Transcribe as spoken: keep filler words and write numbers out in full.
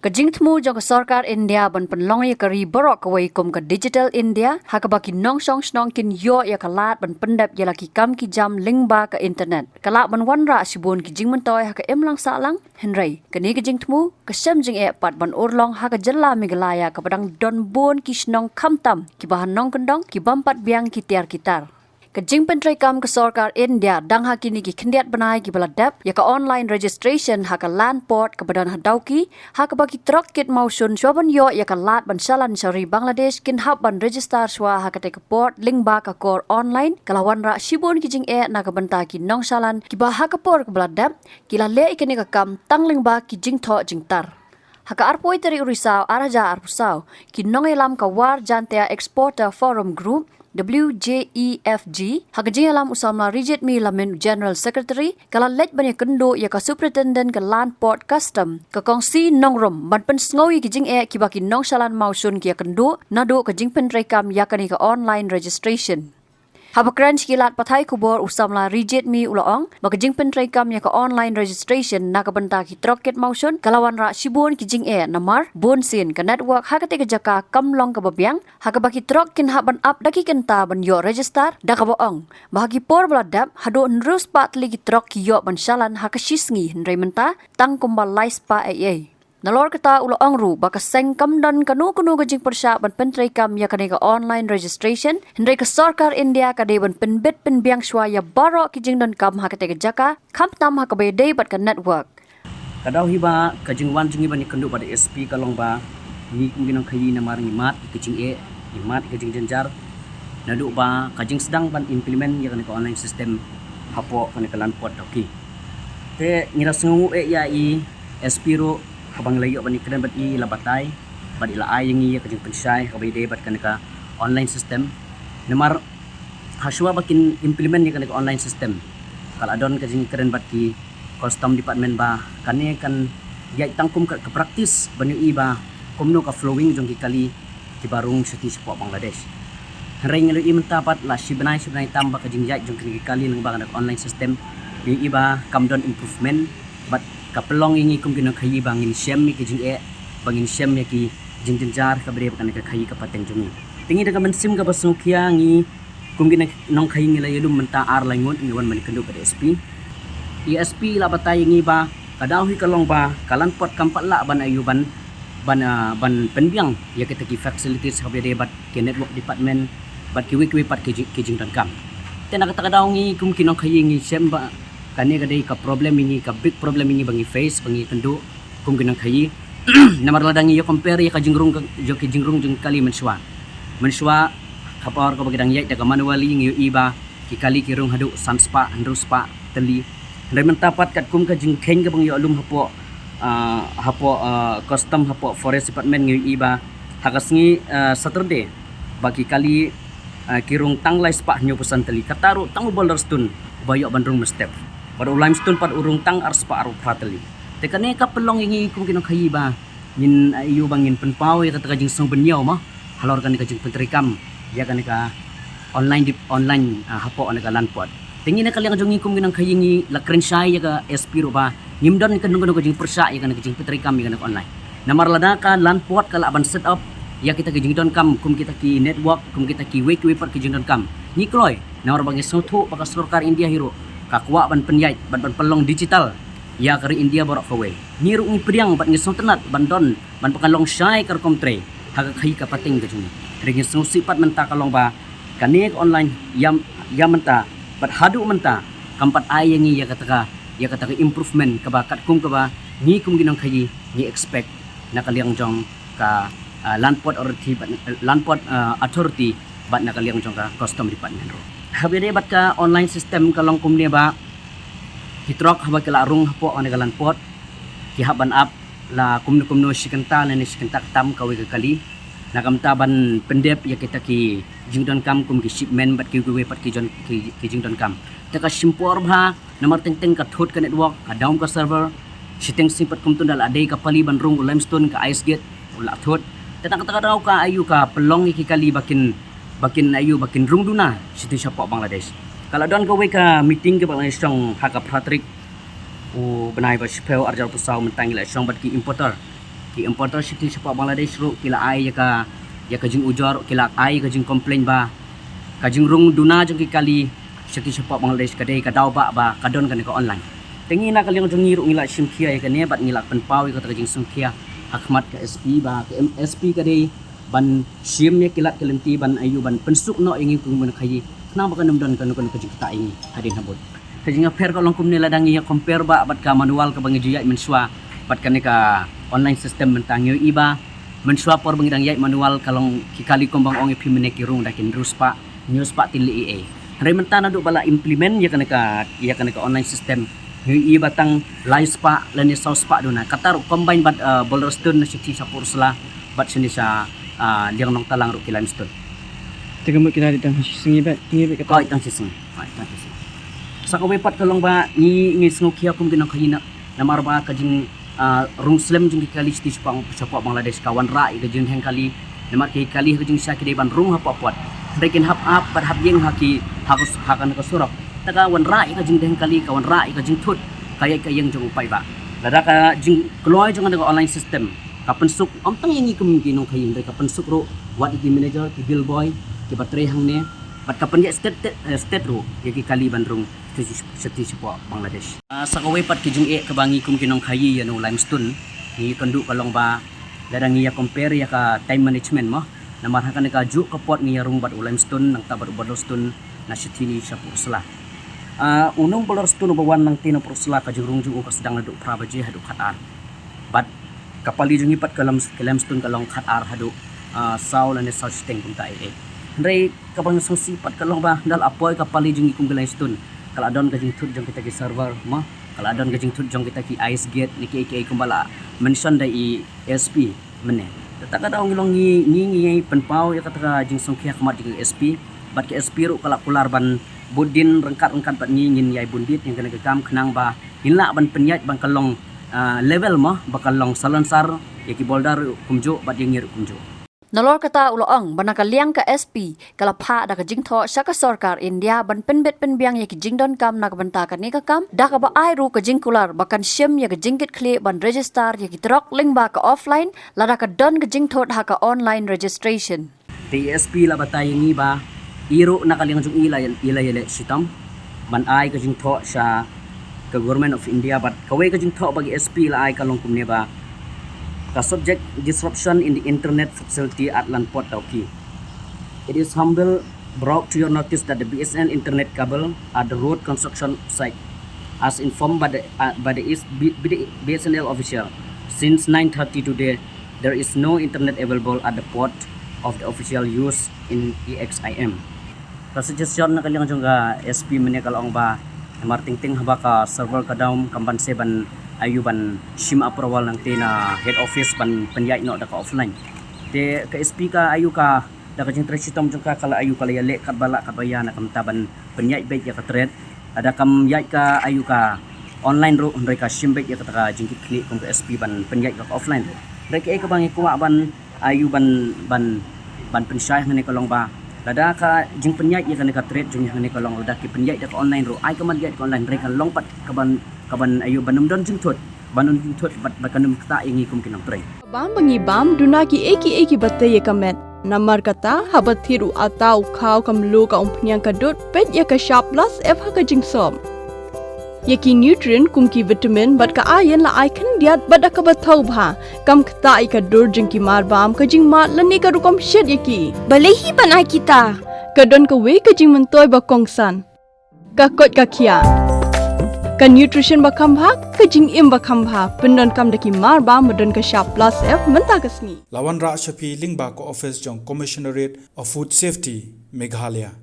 Ka jingthmu jong ka sorkar India ban pynlong ïa ka ri baroh kawei kum ka Digital India, ha kaba ki nongshong shnong kin ïoh ïa ka lad ban pyndep ïa la ki kam ki jam lyngba ka internet. Ka lah ban wanrah shibun ki jingmyntoi ha ka imlang sahlang, hynrei kane ka jingthmu ka shem jingeh pat ban urlong ha ka jylla Meghalaya kaba dang don bun ki shnong khamtam kiba ha nongkyndong ki bym pat biang ki tiar ki tar. Ka jingpyntreikam ka sorkar India dang ha kine ki khyndiat bnai kiba la dep ïa ka online registration ha ka land port kaba don ha Dawki, ha kaba ki trok kit mawshun shuwa ban ïoh ïa ka lad ban shalan sha ri Bangladesh kin hap ban register shuwa ha kata ka port lyngba ka kor online. Ka la wanrah shibun ki jingeh na ka bynta ki nongshalan kiba ha ka por kaba la dep ki la leh ïa kane ka kam tang lyngba ki jingthoh jingtar. Ha ka arphew tarik u Risaw ar hajar arphew saw, ki nongïalam ka War Jaintia Exporter Forum Group, W J E F G, ha ka jingïalam u samla Rijitmi Lamin, General Secretary, ka la leit ban ïakynduh ïa ka Superintendent ka Land Port Custom, ka Kong C. Nongrum, ban pynsngew ïa ki jingeh kiba ki nongshalan mawshun ki ïakynduh naduh ka jingpyntreikam ïa kane ka online registration. Haba kren sha ki lad pathai khubor, u samla Rijitmi u la ong ba ka jingpyntreikam ïa ka online registration na ka bynta ki trok kit mawshun ka la wanrah shibun ki jingeh, namar bunsien ka network ha katei ka jaka kam long kaba biang, ha kaba ki trok kin hap ban ap da ki kynta ban ïoh register, da kaba ong ba ha ki por ba la dep haduh hynriew spah tylli ki trok ki ïoh ban shalan ha ka shi sngi, hynrei mynta tang kumba lai spah eiei. Nalor kata u la ong ruh ba ka seng kam don kano kano ka jingpyrshah ban pyntreikam ïa kane ka online registration, hynrei ka sorkar India ka dei ban pynbit pynbiang shuwa ïa baroh ki jingdonkam ha katei ka jaka, khamtam ha kaba ïadei bad ka network. Ka daw hi ba ka jingwan jong ngi ban ïakynduh bad S P ka long ba ngi kum ki nongkhaïi namar ngi mad ïa ka jingeh, ngi mad ïa ka jingjynjar naduh ba ka jingsdang ban implement ïa kane ka online system hapoh kane ka land port Dawki. Te ngi la sngewnguh eh ïa i S P ruh, haba ngi la ïoh ban ïakren bad i, i la batai bad i la ai ïa ngi ïa ka jingpynshai kaba ïadei bad kane ka online system. Namar ha shuwa ba kin implement ïa kane ka online system, ka la don ka jingkren bad ki custom department ba kane kan ïaid tang kum ka, ka practice ban ïohi ba kumno ka flowing jong ki kali kiba rung shatei shapoh Bangladesh. Hynrei ngi la ïohi mynta pat la shi bnai shi bnai tam ba ka jingïaid jong kine ki kali lyngba kane ka online system, ngi ïohi ba kam don improvement, bad ka pynlong ïa ngi kum ki nongkhaïi ba ngin shem ïa ki jingeh, ba ngin shem ïa ki jingjynjar kaba dei bad kane ka khaïi ka pateng jong ngi. Te ngi da ka mynsiem kaba sngewkhia ngi kum ki nongkhaïi ngi la ïalum mynta ar lai ngut ngi wan ban ïakynduh bad S P. I S P i la batai ïa ngi ba ka daw hi ka long ba ka land port kam pat lah ban ïoh ban, ban, ah, ban pynbiang ïa kita ki facilities kaba dei bad ki network department bad kiwei kiwei pat ki jing, ki jingdonkam. Te na kata ka daw ngi kum ki nongkhaïi ngi shem ba kane ka dei ka problem ïa ngi, ka big problem ïa ngi ba ngi face, ba ngi ïakynduh kum ki nongkhaïi. Namar lada ngi ïa compare ïa ka jingrung ka, ïa ki jingrung jong ki kali mynshuwa. Mynshuwa ka por kaba ki dang ïaid da ka manually ngi ïohi ba ki kali ki rung haduh san spah, hynriew spah tylli. Hynrei mynta pat katkum ka jingkheiñ kaba ngi ïoh lum hapoh, ah, hapoh, ah, custom, hapoh forest department ngi ïohi ba ha ka sngi, ah, Saturday ba ki kali, ah, ki rung tang lai spah hynñiewphew san tylli. Kata ruh tang u boulder stone ba ïoh ban rung mynstep. Bad u limestone pat u rung tang ar spah arphew phra tylli. Te kane ka pynlong ïa ngi kum ki nongkhaïi ba ngin, ah, ïoh ba ngin pynpaw ïa kata ka jingsngew bynñiaw mo halor kane ka jingpyntreikam ïa kane ka online dip, online, ah, hapoh kane ka land port. Te ngi na ka liang jong ngi kum ki nongkhaïi ngi la kren shai ïa ka S P ruh ba ngim don kano kano ka jingpyrshah ïa kane ka jingpyntreikam ïa kane ka online. Namar lada ka land port ka lah ban set up ïa kita ki jingdonkam kum kita ki network, kum kita kiwei kiwei pat ki jingdonkam, ngi kloi. Namar ba ngi sngewthuh ba ka sorkar India hi ruh ka kwah ban pynïaid bad ban pynlong digital ïa ka ri India baroh kawei. Ngi ruh ngi pdiang bad ngi sngewtynnat ban don, ban pynlong shai ka rukom trei ha ka khaïi ka pateng ka jong ngi. Hynrei ngi sngewsih pat mynta ka long ba kane ka online ïa, ïa mynta bad haduh mynta kam pat ai ïa ngi ïa kata ka, ïa kata ka improvement kaba katkum kaba ngi kum ki nongkhaïi ngi expect na ka liang jong ka, ah, land port authority bad, eh, land port, ah, authority bad na ka liang jong ka custom department ruh. Haba ïadei bad ka online system ka long kumne ba ki trok haba ki la rung hapoh kane ka land port ki hap ban ap la kumno kumno shi kynta lane shi kynta ktam kawei ka kali. Na ka bynta ban pyndep ïa kita ki jingdonkam kum ki shipment bad kiwei kiwei pat ki jon, ki, ki jingdonkam. Te ka shim por bha namar teng teng ka thut ka network, ka down ka server. Shiteng sngi pat kumto da la dei ka pali ban rung u limestone, ka ice gate u la thut. Te na kata ka daw ka ïoh ka pynlong ïa ki kali ba kin, ba kin ïoh ba kin rung duna shiteng shapoh Bangladesh. Ka la don kawei ka meeting kaba la shong ha ka phra tarik u bnai ba shiphew ar hajar arphew saw mynta ngi la shong bad ki importer. Ki importer shiti shapoh Bangladesh ruh ki la ai ïa ka, ïa ka jingujor, ki la ai ka jingcomplain ba ka jingrung duna jong ki kali shiti shapoh Bangladesh ka dei ka daw ba, ba ka don kane ka online. Te ngi na ka liang jong ngi ruh ngi la shim khia ïa kane bad ngi la pynpaw ïa kata ka jingsngewkhia ha khmat ka S P ba ka M-, S P ka dei ban shim ïa ki lad ki lynti ban ïoh ban pynsuk noh ïa ngi kum ki nongkhaïi khnang ba kan ym don kano kano ka jingktah ïa ngi hadien habud. Ka jingïapher ka long kumne, lada ngi ïa compare ba bad ka manual kaba ngi ju ïaid mynshuwa bad kane ka online system mynta ngi ïohi ba mynshuwa por ba ngi dang ïaid manual ka long ki kali kumba nga ong ïa phi mynne ki rung da ki hynriew spah, hynñiew spah tylli ei ei. Hynrei mynta naduh ba la implement ïa kane ka, ïa kane ka online system ngi ïohi ba tang lai spah lane saw spah duna. Kata ruh combine bad, eh, Boulderstone na shiti shapoh Ruhsla bad shane sha, ah, Liang Nongtalang ruh ki limestone. Te ka mut kita dei tang shi sngi bad, ngi bad kata. Koi tang shi sngi. Koi tang shi sngi. Sa kawei pat ka long ba ngi, ngi sngewkhia kum ki nongkhaïi na, namar ba ka jing, ah, rung slem jong ki kali shiti shapoh, shapoh Bangladesh ka wanrah ïa ka jingdheng kali. Namar ki kali ha ka jingshisha ki dei ban rung hapoh pot. Hynrei kin hap ap bad hap ïeng ha ki, ha ka, ha kane ka surok. Te ka wanrah ïa ka jingdheng kali, ka wanrah ïa ka jingthut ka ïaid ka ïeng jong u paidbah. Lada ka jingkloi jong kane ka online system ka pynsuk, ym tang ïa ngi kum ki nongkhaïi hynrei ka pynsuk ruh wat ïa ki manager, ki bill boy, kiba trei hangne, bad ka pynïaid stet, eh, stet ruh ïa ki kali ban rung shiti, shiti shapoh Bangladesh. Ah, sa kawei pat ki jingeh kaba ngi kum ki nongkhaïi ïa une u limestone ngi ïakynduh ka long ba lada ngi ïa compare ïa ka time management mo, namar ha kane kajuh ka por ngi ïa rung bad u limestone nangta bad u Boulderstone na shiti shapoh Ruhsla. Ah, une u Boulderstone uba wan nangta na Ruhsla ka jingrung jong u ka sdang naduh phra baje haduh khatar. Bad ka pali jong ngi pat ka lim-, ka limestone ka long khatar haduh, ah, saw lane saw shiteng kumta ei ei. Hynrei kaba ngi sngewsih pat ka long ba ynda la poi ka pali jong ngi kum ka limestone ka la don ka jingthut jong kita ki server mo, ka la don ka jingthut jong kita ki ISGATE ne kiei kiei kumba la mention da i SP mynne. Te kata ka daw ngi long ngi, ngi, ngi pynpaw ïa kata ka jingsngewkhia ha khmat jong ka SP bad ka SP ruh ka la kular ban bud dien ryngkat ryngkat bad ngi ngin ïai bun dien ïa kane ka kam khnang ba ngin lah ban pynïaid ba kan long, ah, level mo, ba kan long salonsar ïa ki boulder ruh kumjuh bad ïa ngi ruh kumjuh. Nalor kata u la ong ba na ka liang ka SP ka la phah da ka jingthoh sha ka sorkar India ban pynbit pynbiang ïa ki jingdonkam na ka bynta kane ka kam, da kaba ai ruh ka jingkular ba kan shim ïa ka jingkitkhlieh ban register ïa ki trok lyngba ka offline lada ka don ka jingthut ha ka online registration. Te SP la batai ïa ngi ba i ruh na ka liang jong i la, i la ïaleh shitom ban ai ka jingthoh sha ka Government of India bad kawei ka jingthoh ba ka SP la ai ka long kumne ba ka subject disruption in the internet facility at Landport Dawki. It is humble brought to your notice that the BSNL internet cable at the road construction site, as informed by the, uh, by the, is-, B-, B-, BSNL official, since nine thirty today, there is no internet available at the port of the official use in EXIM. Ka suggestion na ka liang jong ka SP mynne ka la ong ba namar tengteng haba ka server ka down kam banse ban ïoh ban shim approval nangta na head office ban pynïaid noh da ka offline. Te ka SP ka ïoh ka da ka jingtrei shitom jong ka ka la ïoh ka la ïaleh katba lah katba ïa na ka bynta ban pynïaid beit ïa ka thread. Lada kam ïaid ka ïoh ka online ruh hynrei ka shim beit ïa kata ka jingkitkhlieh kum ka SP ban pynïaid ka offline ruh. Hynrei kaei kaba ngi kwah ban ïoh ban, ban, ban pynshai hangne ka long ba lada ka jingpynïaid ïa kane ka thread jong ngi hangne ka long lada ki pynïaid da ka online ruh ai ka man ïaid ka online hynrei ka long pat ka ban, ka ban ïoh ban ym don jingthut, ban ym don jingthut bad, bad kan ym ktah ïa ngi kum ki nongtrei. Bam ba ngi bam duna kiei kiei kiba tei ïa ka met. Namar kata haba thied u ata u khaw ka mluh ka umphniang ka dud peit ïa ka shap plus F ha ka jingsop. Ïa ki nutrient kum ki vitamin bad ka iron la ai khyndiat bad da kaba thaw bha. Kam ktah ïa ka dur jong ki marbam, ka jingmad lane ka rukom shet ïa ki. Balei hi ban ai kita? Ka don kawei ka jingmyntoi ba kongsan. Ka koit ka khiah. Ka nutrition ba kham bha, ka jingim ba kham bha. Pyndonkam da ki marbam ba don ka shap plus F mynta ka sngi. La wanrah sha phi lyngba ka office jong Commissionerate of Food Safety, Meghalaya.